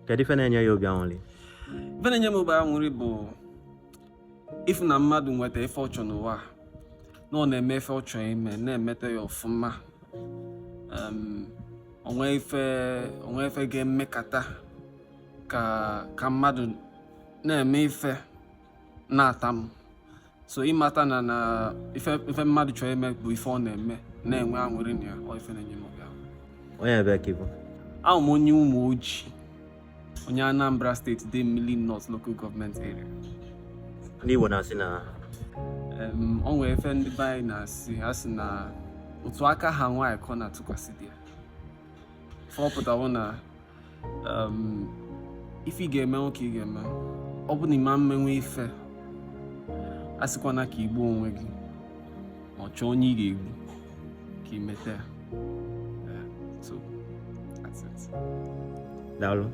Kedu ife na-enye ya obi aṅụrị? Ife na-enye m obi aṅụrị bụ ịfụ na mmadụ nweta ife ọ chọ n'ụwa a, na ọ na-eme ife ọ chọrọ ime, na-emete ya ọfụma. Onwe ife ga-emekata ka mmadụ na-eme ife na-ata m. So ịmata na ife mmadụ chọrọ ime bụ ife ọ na-eme, na-enwe aṅụrị na ya, ọ ife na-enye m obi aṅụrị. Onye ebe ka ị bụ? Ahụ m onye Ụmụoji, onye Anambra Steeti, Idemili North Local Government Area. Ndị Igbo na-asị na O nwere ife ndị be anyị na-asị, ha sị na otu aka ha nwaanyị ka ọ na-atụkwasị di ya. Ife ọ pụtawo na ife ị ga-eme, nwoke ị ga-eme, ọ bụ na ịma mmenwe ife, a sịkwana ka igbuo onwe gị ma ọ chọọ onye ị ga-egbu ka ị mete ya. Yeah, so that's it. Daalụ.